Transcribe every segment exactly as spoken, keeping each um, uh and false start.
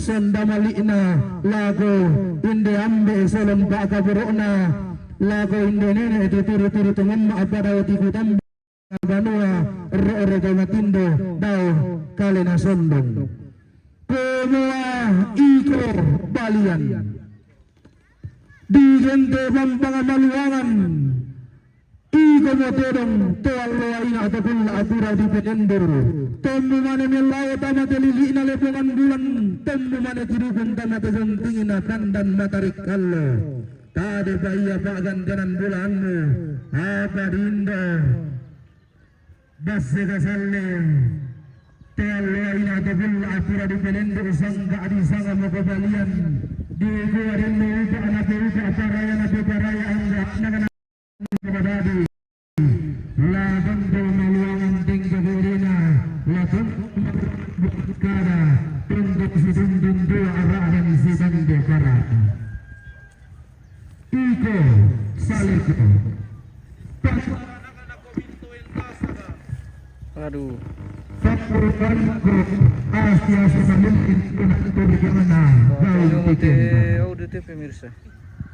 Sonda mali'na lako inde ambe' solon pa'kaboro'na, lako inde nene' tu turu-turu to mamma' padao tiku tamba banua ro'ro to matindo dao kalena sondong. Komoa iko balian. Digente bambang maluangan. Iko mo tedong to allo aina to kulla' apura dipenendur. Tommu mane mellao tama te lili'na lepongan bulan, tommu mane tidukun tama te jontingna tandan matarik allo. Tade'pa ia pa'gantianan bulaanmu, apa dindo? Basse kasalle te allo aina to kulla' apura dipenendur sangka' disanga moko balian. Dikua denno upa' napeupa' paraya napeparaya angga anakna Padadi. La tonto maluangan tingka birina, la tonto kada tonto situntun dua ara'dan sitande parata. Iko saleko. Aduh. Sampurkan grup Asia Sesamimpin Unang Turjana. Bau tiga. Audio te pemirsa.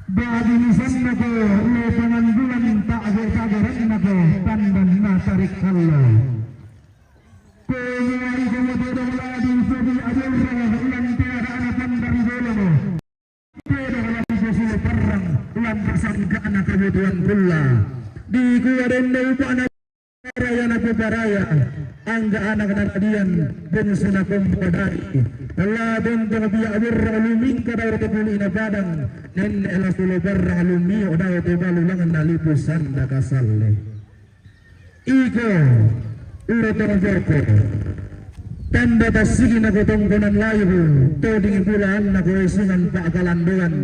Bagi misanna ko lepongan bulan ta'be-ta'beranna ko pandan matarik allo. Ko mulai ko moto dong lagi sobi aborra ulang tiada anak pandang dolo. Pedong lagi sosilo parrang ulang pasanggana kebutuhan kulla. Dikua denno upa'na Paraya napeparaya, angga anakna radian, bungsuna kompo dari. La tontong bia' burra lumingka dao te puli'na padang, nenne' la sulo barra lumio dao te balu langna lipu sanda kasalle. Iko, ulo tong boko. Tanda tassigi nako tongkonan laibu, toding bulaanna ko esungan pa'kalandoan.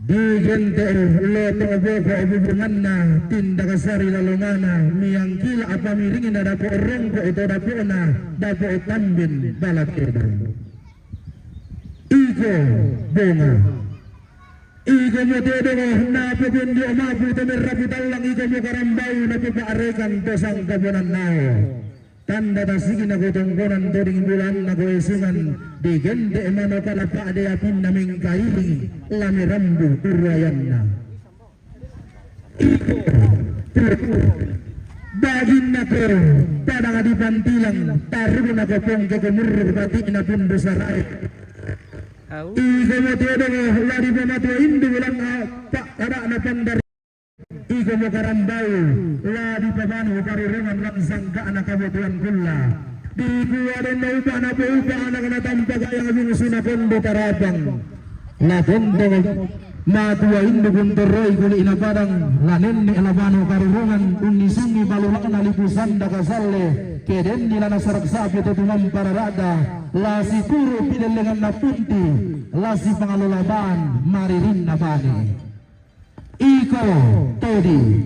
Digente' loto boko bubunganna, tindak sari lalongana, miangkila' pamiringna dapo' rongko' to dapo'na, dapo' tambin bala tedong. Iko bonga. Iko mo tedong napependio mapu to merrapu tallang, iko mo karambau napepa'rekan to sangkaponannao. Tanda tassigi nako tongkonan toding bulaanna ko esungan, digente' mano kala pa'de apinna mengkailing, la merambu uruayanna. Iko, baginna ko padang dipantilang, taruna ko pongke ko murru bati'na pundu sarae. Iko mo tedong la dipamatua indu langka pa'kada'na pandari. Iko mo karambau, la dipabanu karurongan lan sangka'na kabutuhan kulla. Dikua denno upa'na poupa' anakna tampa gayang bungsuna kondo tarapang. La tontong matua indu kuntoroi kuli'na padang, la nenne' la banu karurongan unnisungi balula'na lipu sanda kasalle, ke denni la nasarak sapi to tumampa rara'da, la situru' pidellenganna punti, la sipangalola baan maririnna bane. Iko todi.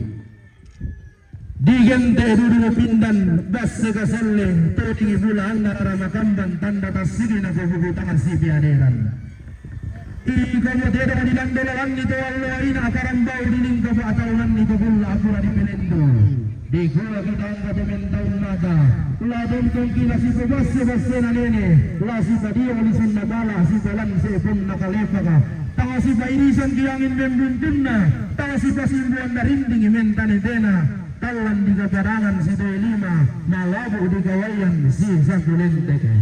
Digente' dudu pindan basse kasalle, toding bulaanna rara makamban tanda tassigi nako buku tasi piaderan. Iko mo tedong dilandolalanni to allo aina karambau dilingka pa'taunanni to kulla' apura dipelendu. Dikua kita angka to mentaun mata, la tontongki la sipabasse-bassena nene', la sipadiong lisunna bala', sipalanse' ponna kalepaka, tang sipairisan ki angin membuntunna, tang sipasimbuan darinding mentanetena, tallang dikaparangan sitoe lima, malabu dikawaian si sakulenteke.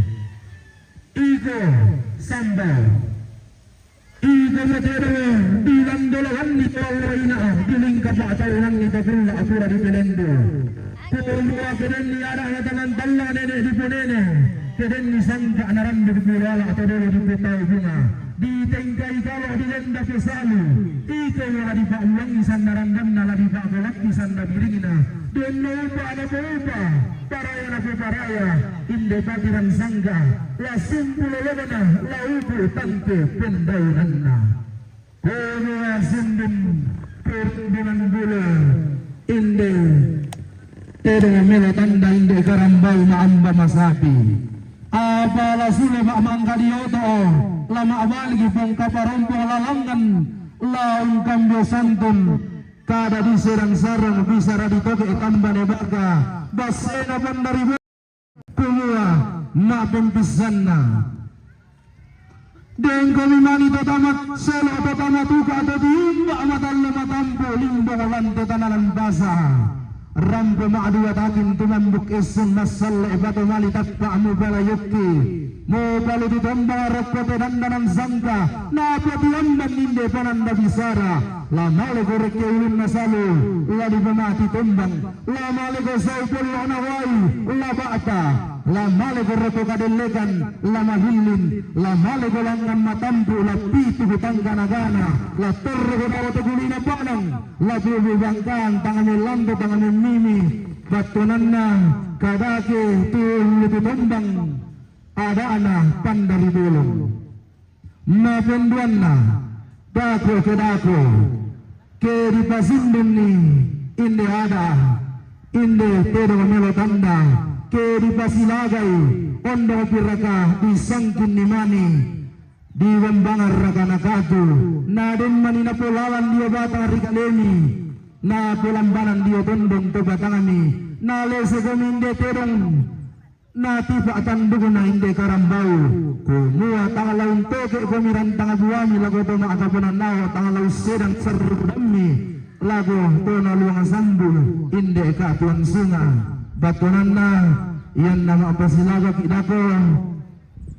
Iko sambal. Iko mo tedong dilandolalanni to allo aina, dilingka pa'taunanni to kulla' apura dipelendu. Kumua ke denni ada'na tangan tallang nene' diponene, ke denni sangka' narambu dipulala to dolo dipotau bunga, ditengkai kalo dilenda pesalu. Iko mo la dipa'luangi sanda randanna, la dipa'kolakki sanda biringna, denno upa' napoupa', paraya napoparaya, inde patiran sangka', la sumpu lolongna, la upu' tangke pendaunanna. Kono asundun perundungan bula inde tedong melo tanda inde karambau ma'amba masapi. Apa la sule ma' mangka dioto, la ma'baligi pongkaparompong lalangan, la ungkambio santun, kada diserang-sarang bisara ditoke tambane baka, bassena pandari kumua ma'pempissanna. Dengko mi mani to tama selo to tama tuka to tiumba matallo matampu limbong lan to tananan basa. Rampo ma'dua takin tumambuk essun nassalle bato mali tappa mubala yukki. Mubalu titombang rokko te dandanan sangka. Napa tiamban ninde pananda bisara. La male korekke ulunna salu. La dipamati tombang. La male ko sau pollo na wai, la ba'ta, la male ko roko kadellekan, la malillin, la male ko langngan matampu, la pitu ko tangga nagana, la torro ko dawa to gulina panang, la bubu bangkang tangane lambo tangane mimi, battonanna kadake tu ullu tu tombang, ada'na pandari bolong. Mapenduanna, dako ke dako, ke dipasindunni inde ada, inde tedong melo tanda, ke dipasilagai ondong piraka disangkinni mani, di bambangan raka nakatu, na den mani napolalan dio batang ri kalemi, napolambanan dio tondong to batangmi, nalese komi inde tedong. Natipa tandukna inde karambau, kumua tang la untoke komi rantang buami lako to ma'kaponannao tang la ussedang sarrudammi lako to naluang sambu inde katuan sunga. Battonanna ianna ma'pasilagaki dako,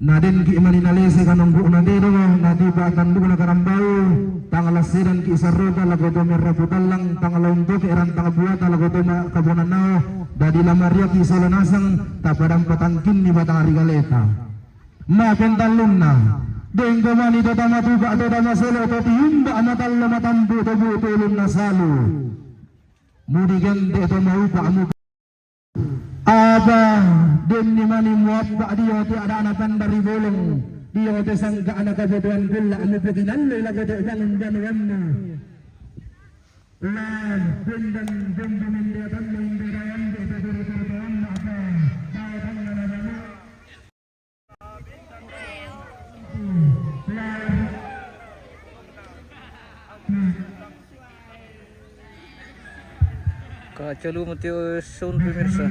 na denki mani nalese kanongku'na tedong, natipa tandukna karambau, tang la sedangki sarrota lako to merrapu tallang, tang la untoke rantang buata lako to ma'kaponannao, dadi la mariaki sola nasang, tapadang patangkinni batang ri kaleta. Mapentallunna, dengko mani to tama tuka to tama selo to tiumba matallo matampu to bu'tu ulunna salu. Mudigente to maupa mu. Apa denni mani muappa dio te adana pandari bolong, dio te sangka'na kabutuhan kulla mupekinallei lako to bangun banuanna. La bendan bendan inde atanna inde dayan de to turu-turu to amma apa, daya tanna na banu. Kaca lu mati, eh, sound, pemirsa.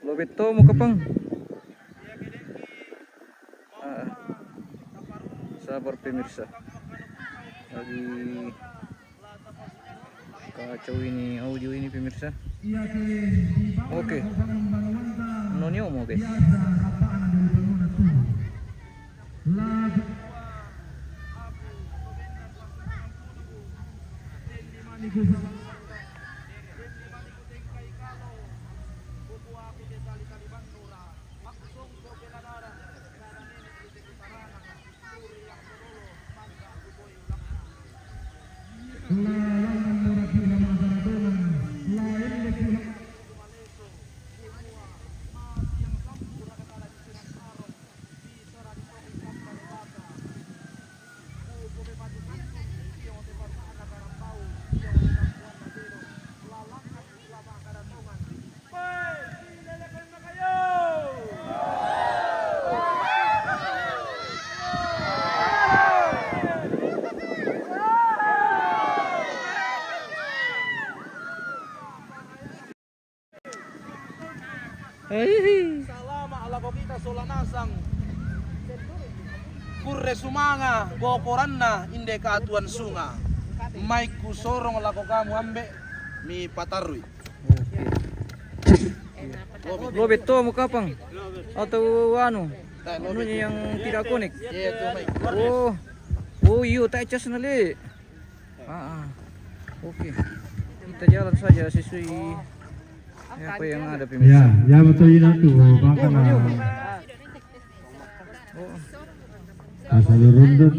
Lo betto mo kapang. Ah, sabar pemirsa. Lagi kacau ini audio ini pemirsa. Oke. Nonio mo guys. Hihi. Salama' lako kita sola nasang. Kurre sumanga' bokoranna inde katuan sunga'. Maikku sorong lako kamu ambe' mipatarui. Lobe to mo kapang atau anu, anunya yang tidak konek. Iya, itu, Mai. Oh. Oh, iyo, tak cas na le. Ah, ah. Oke. Kita jalan saja sesuai apa yang ada, pemirsa. Ya, ya, betul, ina tu, makana. Oh. Asal rundun,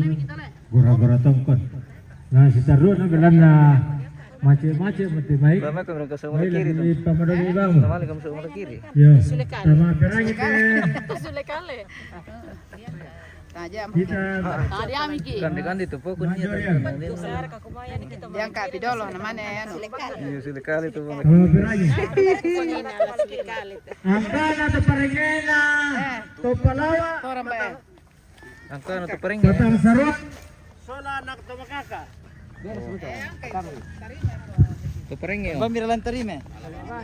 gora-gora tongkon. Na, sitarru'na belanna mace'-mace' mate mai. Lama kamu rangka sama kiri tu. Pamadami bangun. Lama kamu sama kiri. Ya. Sama perangi te. Sule kale. Kita. Tadi amiki. Gande-gande tu pokoknya. Diangkat pi dolo namanya anu. Iya, sule kale tu. Sama perangi. Angkana tu parengena. Tu palawa. Orang bayar. Angkana tu pareng. Patang sarua. Sola anak tu makaka. Tu pareng yo. Bambira lantarime.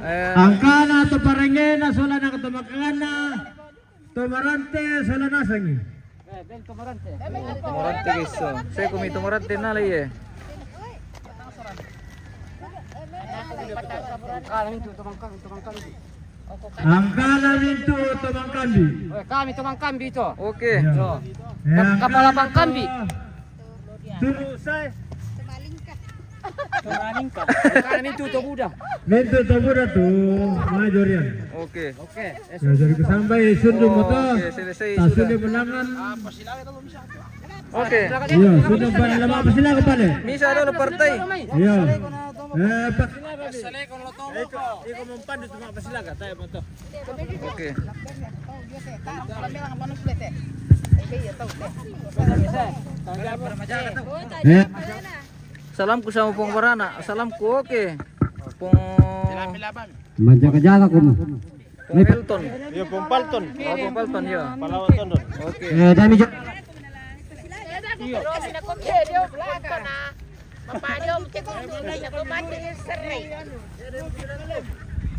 Eh, angkana tu parengena sola anak tu makana. Tomarante sola nasangi. Tomarante guys, so. Saya kumi tomarante na lai ye. Angkana mintu tomangkambi. Angkana mintu tomangkambi. Kami tomangkambi to. Oke. Kepala pangkambi. Turu saya. Angkana mintu tobuda. Mintu tobuda tu majorian. Oke. Oke. Ya, jadi kesampai sundu moto. Oke, selesai sudah. Sundu menangan. Oke. Iya, sudah pada lama apa silakan pada. Misa dulu partai. Iya. Eh, Pak. Iko, iko mempandu cuma apa silakan, saya moto. Oke. Eh. Salamku sama pung barana, salamku oke. Pung. Majaga-jaga kumu. Pung Elton. Iya, Pung Palton. Oh, Pung Palton, iya. Palawan Tondon. Oke. Eh, dami jo.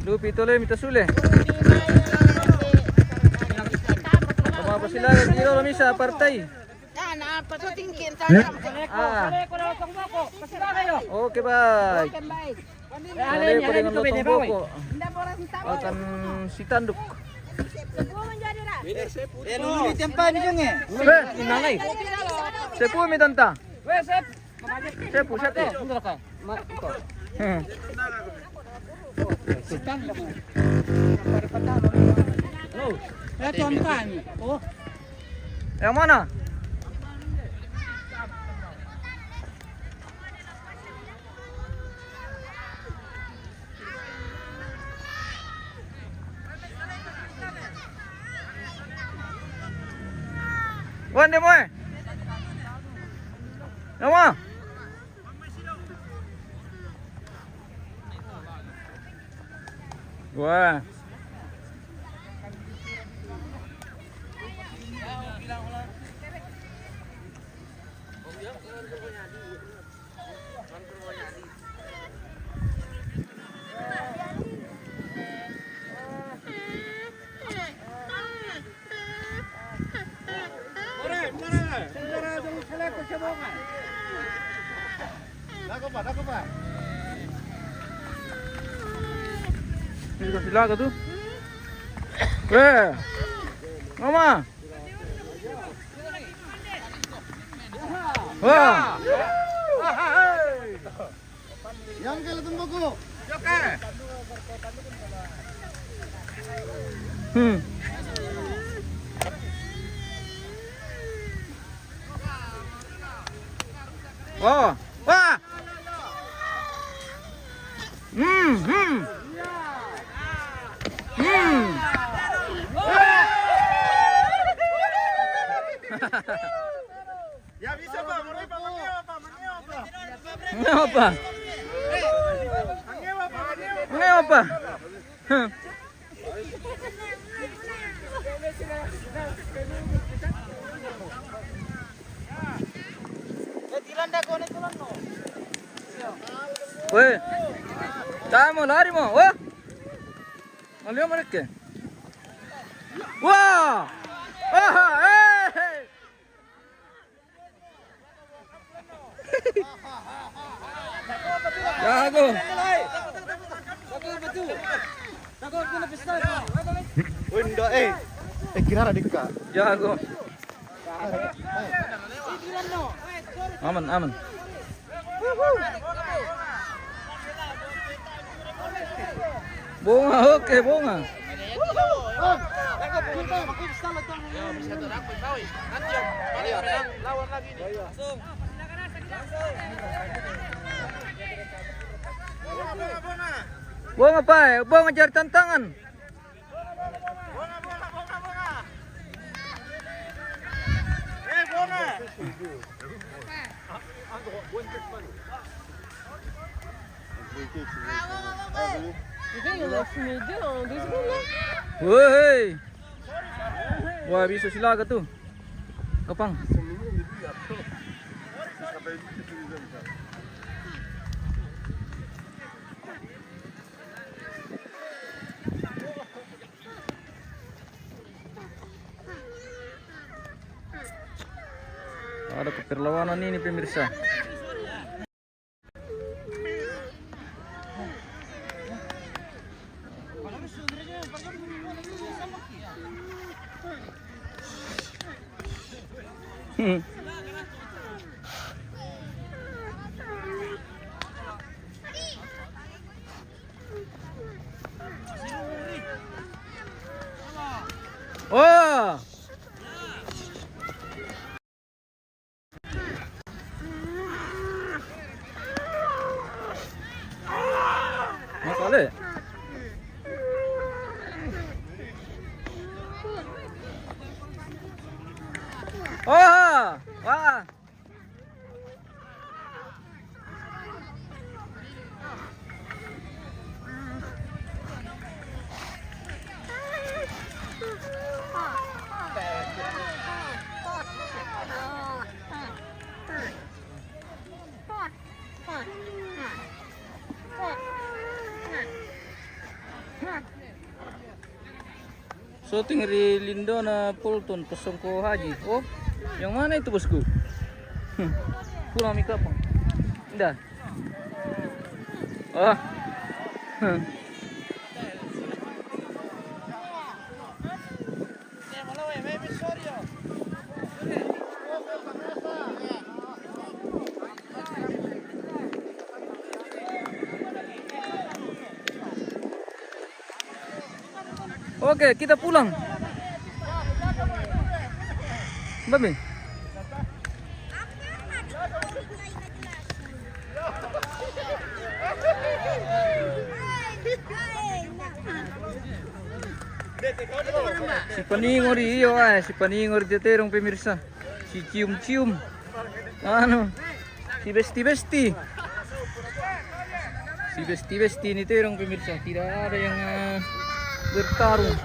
Dupi tole mita sule. Sama apa silakan di dalam misa partai. Ah. Oke, baik. Saleko dengan lotong boko. Akan si tanduk. Eh, nunggu di tempat ni, Jong, eh. Eh, inang ai. Sepu mi tanta. Sepu, sepu. Hmm. Yang mana? Wan de moe. Nama? Wah. Ini kasih laga tu. Eh, mama. Wah. Yang kalau temboko. Hmm. Wah. Wah. Hmm, hmm. Hmm. Ya bisa, Pak. Mari, Pak. Mangewa, Pak. Mangewa, Pak. Mangewa, Pak. Mangewa, Pak. Weh. Tamu lari mo. Wah. Malio mereka. Wah. Aha, eh. Jago. Woi, ndak, eh. Eh, kira ada deka. Jago. Aman, aman. Bonga, oke, bonga. Bonga, Pai, bonga cari tantangan. Woi. Wah, bisa silaga tu. Kapang. Ada keperlawanan ini, pemirsa. Oh. Masuk balik. Oh, wah. Syuting ri Lindona Pulton, pasongko Haji. Oh, yang mana itu, bosku? Hmm. Pulang mi kapang. Indah. Oh. Hmm. Oke, kita pulang. Babe. Si paningori, iyo, eh, si paningori teterong, pemirsa. Si cium-cium. Anu, si besti-besti. Si besti-besti ini terong, pemirsa. Tidak ada yang, eh, bertarung.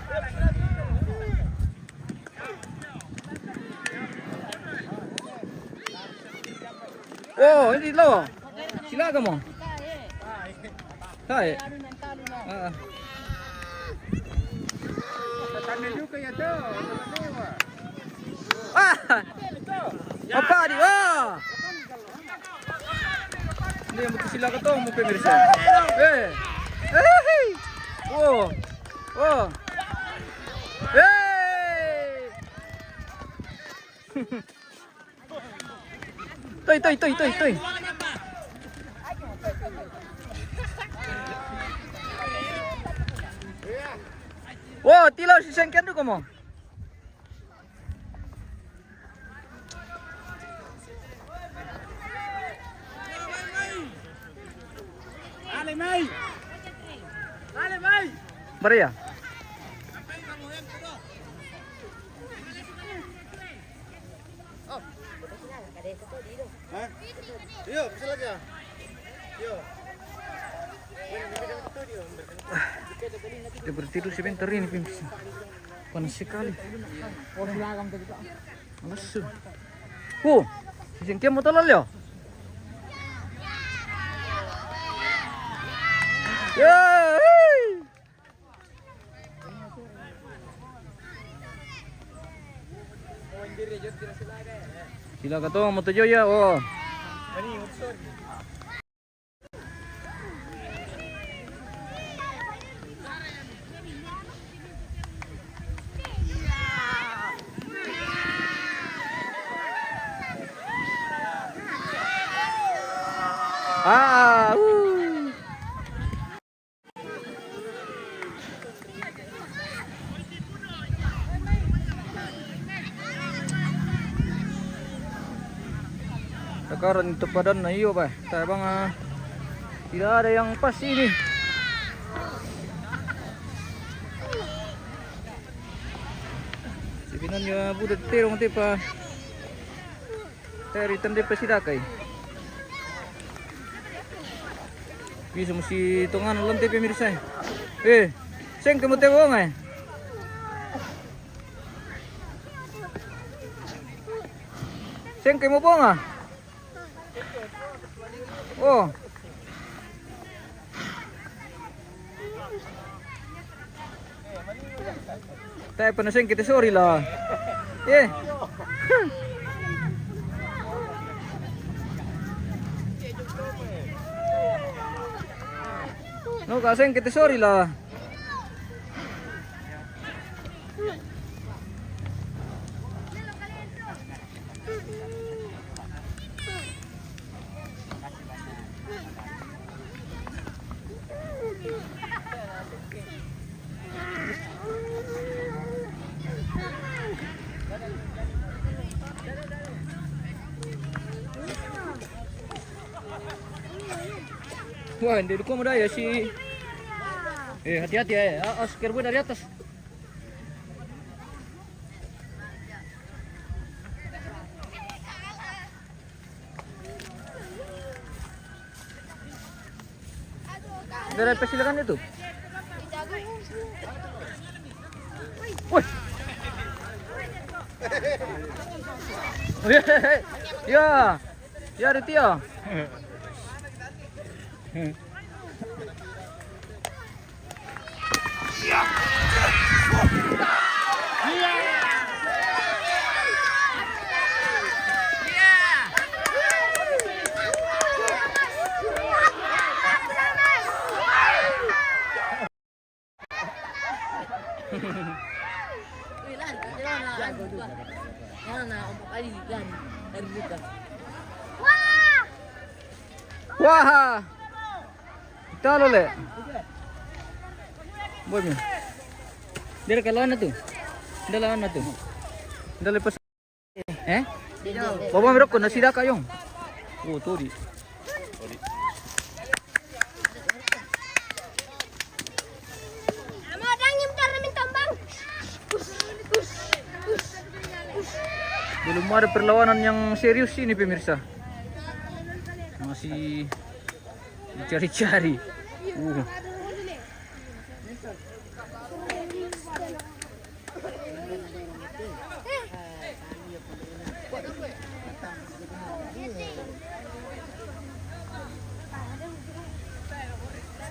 Oh, ini lo. Silakan mo. Hai. Ah. Ah. Apa di? Ah. Ini yang betul, silakan tuh, mau pemirsa. Eh. Eh. Hey. Oh. Oh. Hey. Toi, toi, toi, toi, toi. Wow, tilo si Sengken tu kamu. Maria. Hah? Iyo, bisa lagi ya? Iyo. Kita bertidur sebentar ini, pemirsa. Panas sekali. Alas. Oh, si Sengken mau tolol ya? Ya, hei. Sila katong moto joya, oh. Ah, uh. Sekarang itu padan na iyo, bah. Tabang, ah, tidak ada yang pas ini. Sebenarnya budak terong tepa. Teri tende pe sidakai. Bisa musi tongan lonte, pemirsa. Eh, seng temu tewong, eh. Sengke mo bunga. Oh. Tayo pa na sengke te sorry la. Eh. No, ka sengke te sorry la. Wah, hindi ko mo daya si. Eh, hati-hati eh. Ah, ah, skateboard dari atas. Dari apa silakan itu? Woi. Ya, ya, Ritio. Wah! Talo le. Boy mi. Dia ka lawan na tu. Dia lawan na tu. Dia lepas. Eh? Baba mi roko na sida ka yong. Oh, tu di. Amo dangin tar min tambang. Belum ada perlawanan yang serius ini, pemirsa. Masih dicari-cari. Uh.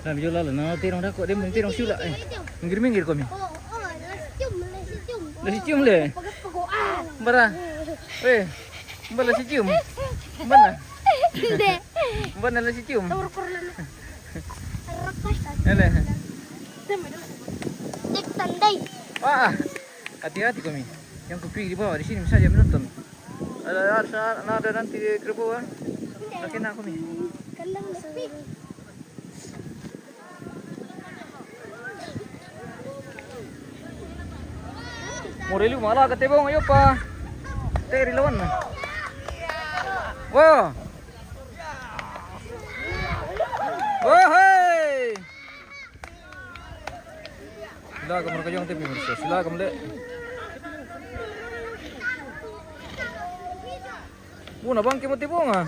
Nah, mi jolo lalo, na tirong dako, dia mi tirong sula, eh. Minggir-minggir ko mi. Lasi cium le. Bara. Eh, bara lasi cium. Bara. Bara lasi cium. Ele. Cek tandai. Wah, hati-hati ko mi. Yang kupi di bawah, di sini saja menonton. Ada, ada, ada nanti di Kerbo, ah. Makin aku mi. Kandang seru. Morelu mala kate bong, ayo pa. Te ri lawan. Wah. Wah, hei. Sila ka mereka yang te pemirsa. Sila ka mele. Buna bangke mo te bong, ah.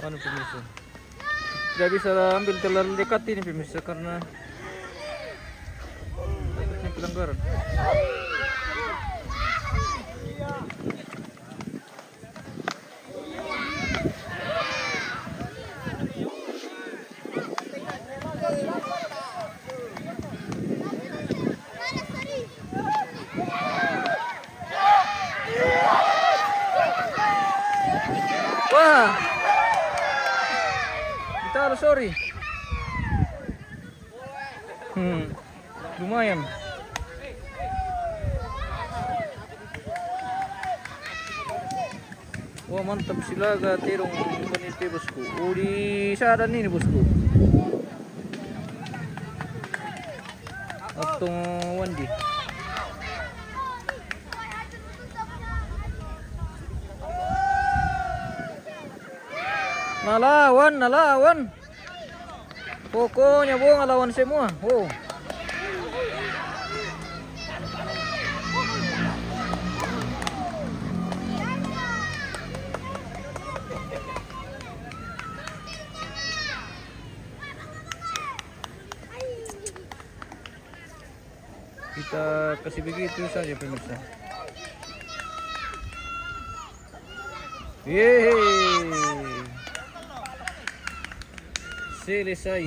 Anu, pemirsa. Tidak bisa ambil terlalu dekat ini, pemirsa, karena takutnya pelanggaran. Wah. Kita harus sorry. Hmm. Lumayan. Wah, mantap, Silaga, terong, paniti, bosku. Oh, di sana ini, bosku. Atong Wandi. Nalawan, nalawan. Pokoknya bunga lawan semua. Oh. Kita kasih begitu saja, pemirsa. Yeay. Selesai.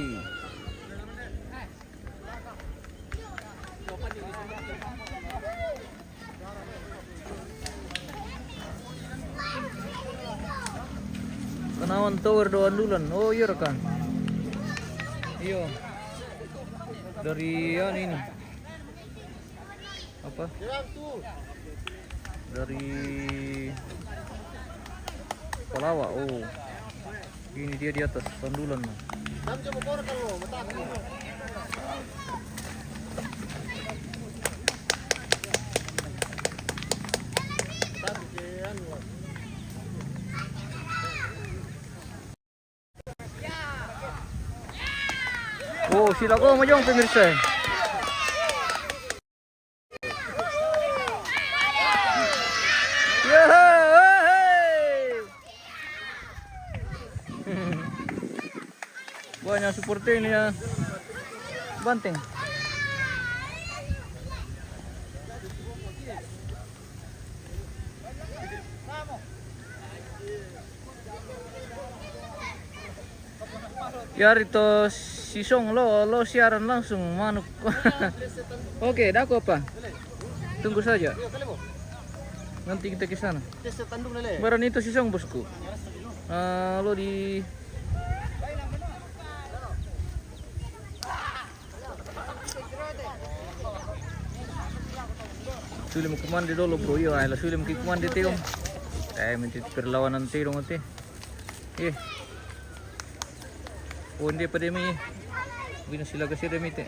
Kanawan Tower Doandulan. Oh, iya, rekan. Iya. Dari anu ini. Apa? Dari Palawa. Oh. Ini dia di atas Doandulan. Oh, sila ko majong, pemirsa. Yeay. Banyak supporter ini ya. Banteng. Yari to si Song lo, lo siaran langsung manuk. Oke, daku apa? Tunggu saja. Nanti kita ke sana. Barang itu si Song, bosku. Ah, lo di Sulim kumande dolo, bro. Iyo, ay, la sulim ki kumande te, om. Eh, minti perlawanan te dong te. Eh. Onde pa demi. Bina sila kasi demi te.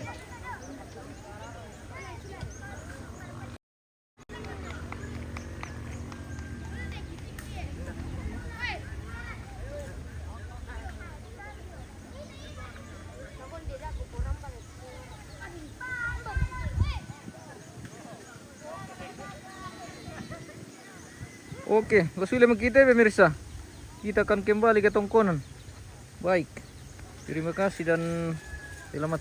Oke, la sudah kita, pemirsa. Kita akan kembali ke tongkonan. Baik. Terima kasih dan selamat